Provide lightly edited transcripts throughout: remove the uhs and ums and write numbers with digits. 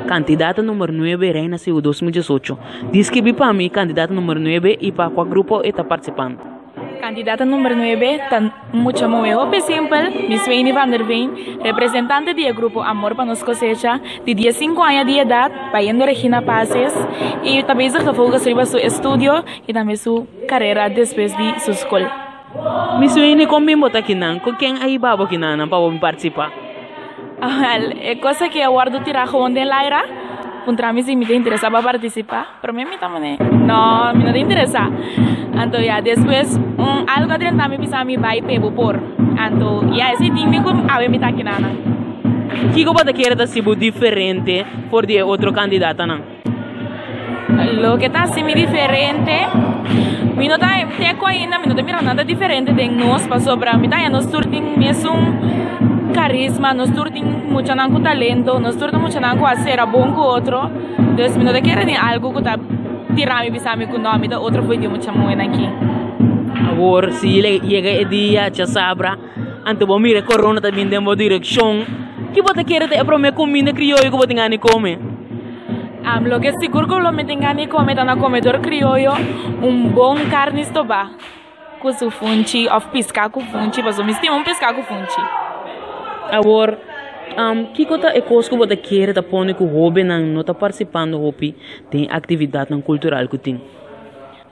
Kandidata number nuebe Reina Seú 2018. Deskribí pa mi kandidata number nuebe i pa kua grupo e ta partisipando. Kandidata number nuebe ta mucha muhé hopi simpel, Miss Weini van der Veen, representante di e grupo Amor pa Nos Kosecha, di diesinku aña di edat, bayendo Regina Paces i ta bezig ta focus riba su estudio i tambe su karera despues di su skol. Miss Weini, kon bin bo ta kinan? Ku ken a hiba bo kinannan pa bo bin partisipá? Awèl, e kos aki a wòrdu tirá gewoon den laira, puntra mi si mi ta interesá pa partisipá. Promé mi ta mane, no, mi no ta interesá. Anto ya, despues un algo a drenta mi bisa mi bai p'e bo por. Anto ya, esei tin mi ku awe mi ta akinanan. Kiko bo ta kere ta hasi bo diferente for di e otro kandidatanan? Loke ta hasi mi diferente, mi no ta te ku ainda mi no ta mira nada diferente den nos pasobra mi ta haña nos tur tin mesun karisma, nos tur tin muchanan ku talento, nos tur ta muchanan ku a sera bon ku otro. Dus mi no ta kere den algu ku ta tira mi bisa mi ku no mi ta otro fo'i di mucha muhénan aki. Awor si yega e dia djasabra anto bo mira e korona ta bin den bo direkshon, ki bo ta kere ta e promé kuminda krioyo ku bo tin gana di kome? Loke sigur ku lo mi tin gana di kome ta na komedor krioyo un bon karni stobá ku su funchi òf piská ku funchi pasobra mi stima un piská ku funchi. Awor, kiko ta e kos ku bo ta kere ta pone ku hóbennan no ta partisipando hopi den aktividatnan kultural ku tin?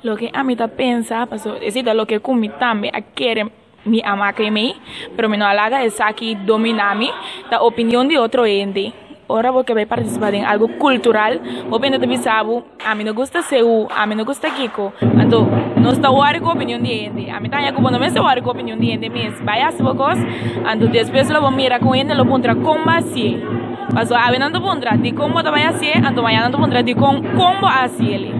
Loke ami ta pensa, pasobra esei ta loke ku mi tambe a kere mi ama a kremei, pero mi no a laga esaki domina mi, ta opinion di otro hende. Ora bo ke bai partisipá den algu kultural, bo bende ta bisa bo, ami no gusta seú, ami no gusta kiko. Anto, nos ta wòri ku opinion di hende. Ami ta haña ku bo no mester wòri ku opinion di hende mes. Bai hasi bo kos, anto despues lo bo mira ku hende lo puntra kon bo hasié. Pasobra awe nan ta puntra dikon bo ta bai hasié, anto mañana nan ta puntra dikon kon bo a hasié li.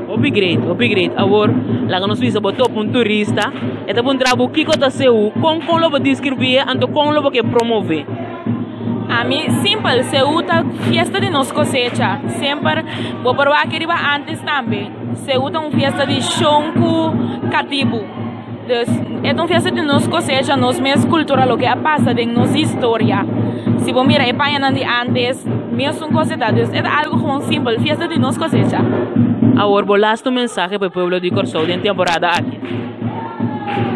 Hopi great, hopi great. Awor, laga nos bisa bo topa un turista, e ta puntra bo kiko ta seú, kon kon lo bo deskribí e, anto kon lo bo ke promové. Ami simpel, Seú ta fiesta di nos kosecha. Semper bo por wak riba antes tambe. Seú ta un fiesta di shon ku katibu. Dus e ta un fiesta di nos kosecha, nos mes kultura, loke a pasa den nos historia. Si bo mira e pañanan di antes, mesun kos e ta. Dus e ta algu gewoon simpel, fiesta di nos kosecha. Awor bo lastu mensahe pa e pueblo di Kòrsou den temporada aki.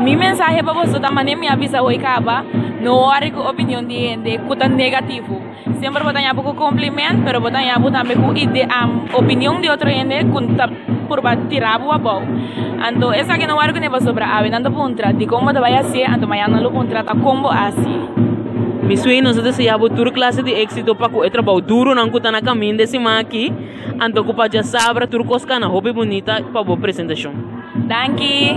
Mi mensahe pa boso ta manera mi a bisa hoy caba, no worry cu opinion di hende cu ta negativo. Semper bo ta ña bo cu compliment, pero bo ta ña bo tambe cu opinion di otro hende cu ta purba tira bo abao. Anto esaki no worry cune pasobra awe nan ta puntra dicon bo ta bay hacié, anto mañana nan lo puntra ta con bo a hacié. Mi sueño nos ta desea bo tur clase di exito pa cu e trabao duronan cu ta na caminda e siman aki, anto cu pa djasabra tur cos cana hopi bunita pa bo presentacion. Danki.